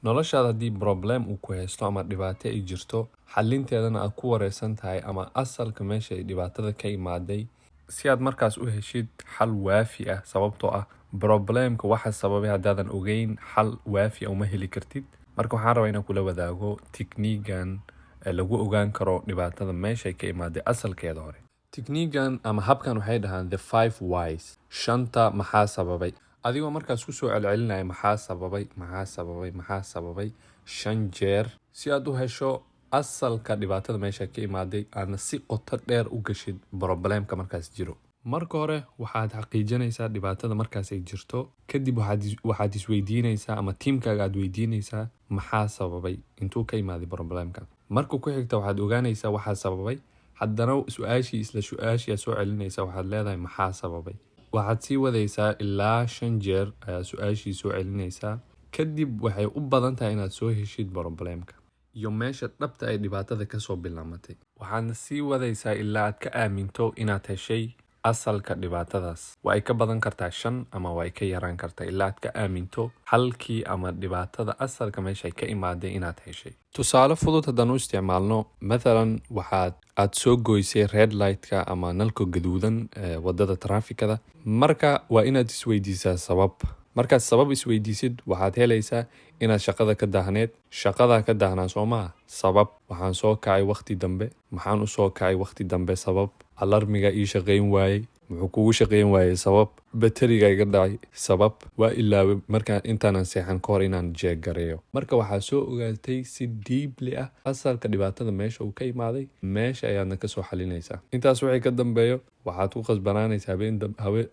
Noloshaada haddii problem uu ku haysto ama dhibaato ay jirto, xalinteedana aad ku wareysan tahay ama asalka meesha ay dhibaatada ka imaaday, si aad markaas u heshid xal waafi ah, sababtoo ah problemka waxa sababay haddaadan ogeyn, xal waafi ah uma heli kartid. Marka waxaan rabaa inaan kula wadaago technique-gan lagu ogaan karo dhibaatada meesha ay ka imaaday asalkeeda hore. Technique-gan ama habkan waxay dhahaan the five whys, shanta maxaa sababay, adigoo markaas kusoo celcelinaya "maxaa sababay, maxaa sababay, maxaa sababay" shan jeer, si aad u hesho asalka dhibaatada meesha ka imaaday, aadna si qoto dheer u gashid problemka markaas jiro. Marka hore waxaad xaqiijinaysaa dhibaatada markaas ay jirto. Kadib waxaad isweydiinaysaa ama tiimkaaga aad weydiinaysaa: maxaa sababay? Intuu ka imaaday problemka? Marka ku xigta waxaad ogaanaysaa waxaa sababay. Haddana su-aashii, isla su-aashii aad soo celinaysaa. Waxaad leedahay: maxaa sababay? Waxaad sii wadaysaa ilaa shan jeer ayaa su-aashii soo celinaysaa. Kadib waxay u badan tahay inaad soo heshid problemka iyo meesha dhabta ay dhibaatada kasoo bilaamatay. Waxaadna sii wadaysaa ilaa aad ka aaminto inaad heshay asalka dhibaatadaas. Waa ay ka badan kartaa shan ama waa ay ka yaraan kartaa, ilaa aad ka aaminto xalkii ama dhibaatada asalka meesha ay ka imaaday inaad heshay. Tusaale fudud haddaan u isticmaalno, mathalan waxaad aad soo goysay red lightka ama nalka gaduudan ee wadada traafikada. Marka waa inaad isweydiisaa sabab. Markaad sabab isweydiisid, waxaad helaysaa inaad shaqada ka daahneed. Shaqadaa ka daahnaa, soo maha? Sabab: waxaan soo kacay waqti dambe. Maxaan usoo kacay waqti dambe? Sabab: alarmiga ii shaqayn waayey. Muxuu kugu shaqayn waayey? Sabab: bateriga iga dhacay. Sabab: waa ilaaway markaan intaanan seexan ka hor inaan check gareeyo. Marka waxaa soo ogaatay si deeply ah asalka dhibaatada meesha uu ka imaaday, meesha ayaadna kasoo xalinaysaa. Intaas wixii ka dambeeyo, waxaad ku qasbanaanaysaa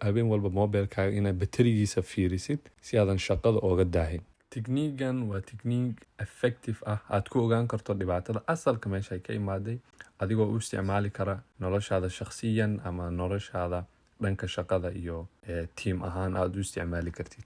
habeen walba mobilkaaga inaad baterigiisa fiirisid, si aadan shaqada ooga daahin. Technique-gan waa technique effective ah, aad ku ogaan karto dhibaatada asalka meesha ay ka imaaday, adigoo u isticmaali kara noloshaada shakhsiyan ama noloshaada dhanka shaqada iyo team ahaan aada u isticmaali kartid.